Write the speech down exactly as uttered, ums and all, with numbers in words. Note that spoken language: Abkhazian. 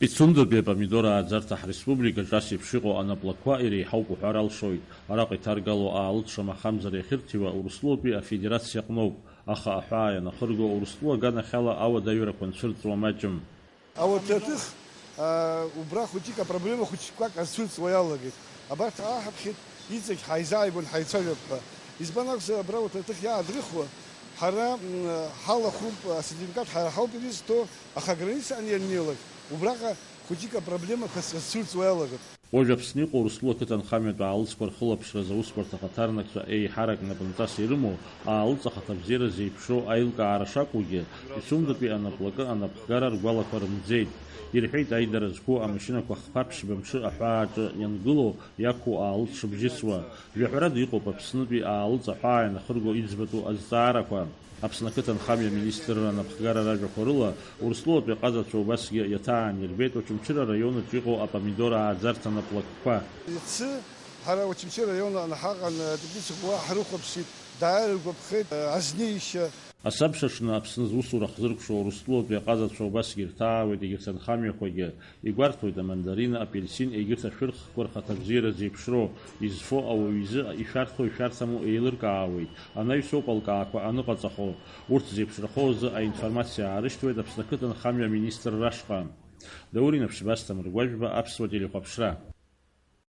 Пицундатәи апомидор ааӡарҭа ҳреспубликаҿ ас еиԥш иҟоу анаплакқәа иреиҳауп уҳәар алшоит. Араҟа иҭаргало аалыҵ шамахамзар иахьырҭиуа Урыстәылатәи Афедерациа аҟноуп, аха аҳәаа ианахырго Урыстәыла аганахьала ауадаҩрақәа нцәырҵуа маҷым. Ауаҭраҭых, аа, убра хәыҷык апроблема хәыҷқәак ацәырҵуа иалагеит. Абарҭ ааҳаԥхьеит, иҵегь ҳаизааигәан ҳаицәажәап ҳәа. Избан акәзар, абра ауаҭраҭых иаадрыхуа, ҳара, м, ҳалахәуп, асертификат ҳара ҳауп ирызҭо, аха аграницаҟны ианнеилак, убраҟа хәыҷык апроблемақәа ацәырҵуа иалагап. Уажә Аԥсны иҟоу Урыстәыла ақыҭанхамҩатә аалыҵқәа рхылаԥшразы аусбарҭа ахаҭарнакцәа еиҳарак напынҵас ирымоу аалыҵ ахаҭабзиара зеиԥшроу аилкаара шакәугьы, Пицундатәи анаплакы анапхгара ргәалақәа рымӡеит. Ирҳәеит, аидара зқәу амашьынақәа хԥа-ԥшьба мшы аҳәааҿы иангылоу иақәу аалыҵ шыбжьысуа. Жәаҳәарада иҟоуп Аԥснытәи аалыҵ аҳәаа ианахырго иӡбатәу азҵаарақәа. Аԥсны ақыҭанхамҩа аминистрра анапхгара ражәақәа рыла, Урыстәылатәи аҟазацәа убасгьы иаҭаан ирбеит Очамчыра араион аҿы иҟоу апомидор ааӡарҭа наплакқәа. Иацы ҳара Очамчыра араион аҟны ҳаҟан, атеплицақәа уа ҳрыхәаԥшит, дааира иргәаԥхеит, азнеишьа. Асабша аҽны Аԥсны зусура хзыркәшо Урыстәылатәи аҟазацәа убасгьы ирҭаауеит егьырҭ анхамҩақәагьы, игәарҭоит амандарина, апельсин, егьырҭ ашәырхқәа рхаҭабзиара зеиԥшроу, изфо ауаҩ изы ишәарҭоу ишәарҭаму еилыркаауеит, анаҩсоуп алкаақәа аныҟаҵахо. Урҭ зеиԥшрахо азы аинформациа аарышьҭуеит Аԥсны ақыҭанхамҩа аминистрра ашҟа. Даур Инаԥшьба, Асҭамыр Гәажәба, Аԥсуа телехәаԥшра.